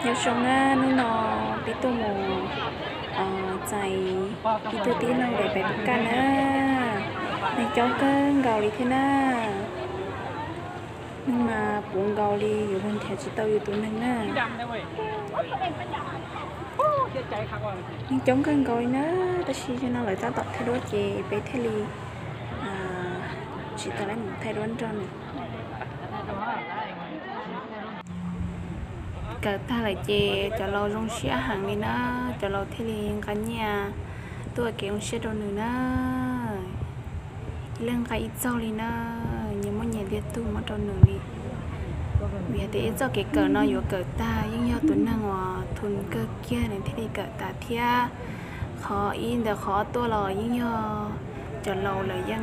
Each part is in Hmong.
Nyob zoo na, hnub no peb tuaj mus txais ib tug tij laug daim pais pus kaj na. Neeg coob kawg nkaus li thiab na. Neeg mas puv nkaus li, yuav luag nrhiav tsis tau yus tus neeg na. Neeg coob kawg nkaus li na, tab sis zaum no lawv tab tom thaij duab ces peb thiaj li tsis tau lab mus thaij duab nrog nws. Kawm tag lawm ces cov laus zoo siab heev li na, cov laus thiaj li nqa nyiaj tuaj kev zoo siab rau nws na. Ib leeg nqa ib txoj li na, nyias muab nyias ntiag tug muab rau nws li. Vim hais tias ib txoj kev kawm no yuav kawm tag yeej yog tus neeg uas thu kawg kiag nws thiaj li kawm tag thiab. Qhov ib ntawm qhov ob tuaj los yeej yog cov laus lawv yeej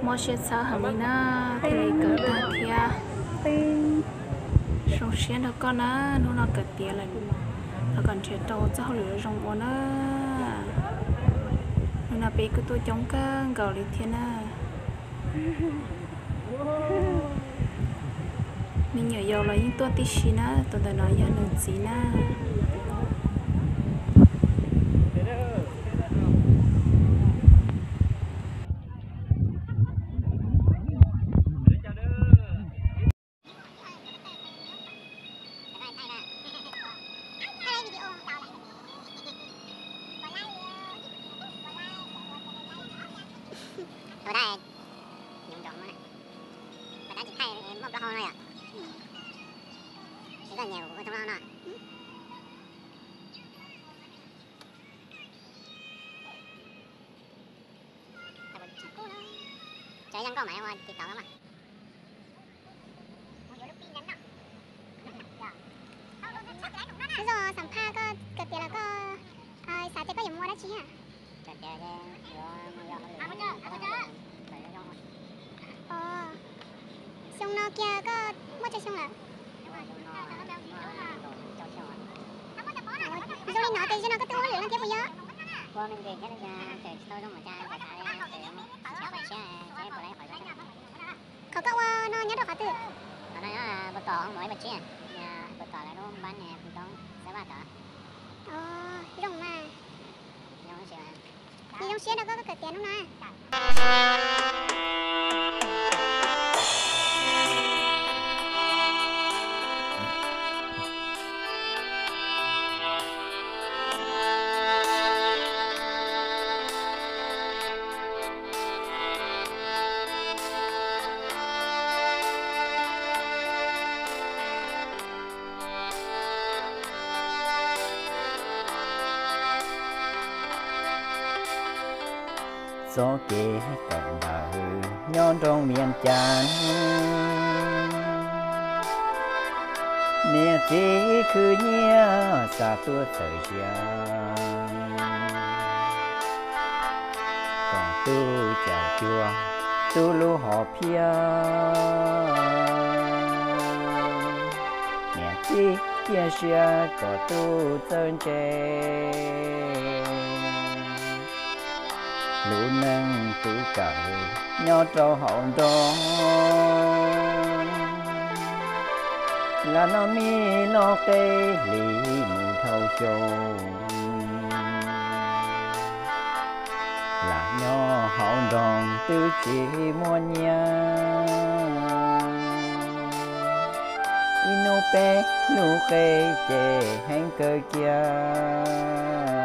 mob siab txhawb heev li na, thiaj li kawm tag thiab. Zoo siab nrog koj na, hnub no kawm tiav lawm los kom nrhiav tau txoj hauj lwm zoo ua na. Hnub no peb kuj tuaj coob kawg nkaus li thiab na. Me nyuam yaus los yeej tuaj tib si na, tus ntawm no yog nws txiv na. Ib zaug xam phaj koj kawm tiav los koj xav tias koj yuav mus ua dab tsi thiab? Xyoo no kiag koj muaj tsawg xyoo lawm? Zoo li no ces zaum no koj twb ua hauj lwm no thiab puas yog? Qhov koj ua no nyob rau qhov twg? Zoo mas. Nws zoo siab rau koj kawm tiav hnub no. Txoj kev kawm ntawv nyob nroog Vias Cas, niam txiv khwv nyiaj xa tuaj txhawm sia, kom tub caum cuag tub lub hom phiaj. Niam txiv cia siab kom tub txawj ntse, lub neej tub kawm nyob rau hauv nroog, lam noj mij noj qe hli mus dhau xyoo. Lam nyob hauv nroog twb tsis muaj nyiaj, ib hnub peb hnub qe ces heev kawg kiag.